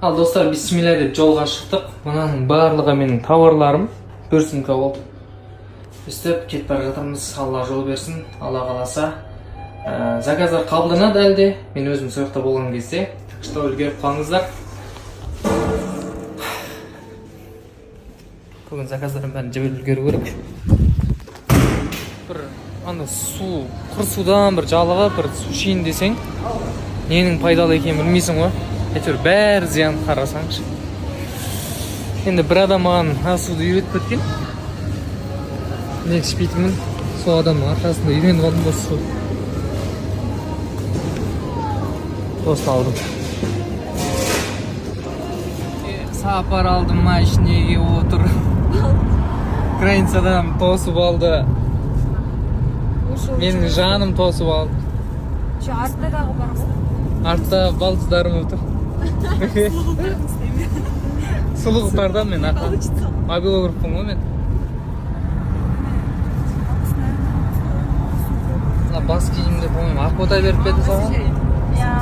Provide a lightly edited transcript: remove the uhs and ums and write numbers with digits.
Ал, достар, бисмилля деп жолға шықтық. Мынаның барлығы менің тауарларым. Бір сумка болды. Өстіп кетіп бара жатырмыз. Алла жол берсін, Алла қаласа. Заказдар қабылданады әлі де. Мен өзім сол жақта болған кезде. Так что үлгеріп қалыңыздар. Бүгін заказдардың бәрін жіберіп үлгеру керек. Бір анда су, құр судан бір жалығып, бір су ішейін десең, ненің пайдалы екенін білмейсің ғой. Әйтеуір бәрі зиян, қарасаңшы. Енді бір адам маған асуды үйретіп кеткен. Мен ішпейтінмін. Сол адамның арқасында үйреніп алдым осы суды. Осыны алдым. Сапар алдым, машинеге отыр. Границадан тосып алды. Менің жаным тосып алды. Еще артта дағы бар ғой. Артта балдыздарым отыр. Сұлу қыздардан мен ақа. Мобилографпын ғой мен. Мына бас киімді, по-моему, Ақбота беріп пе еді саған? Иә.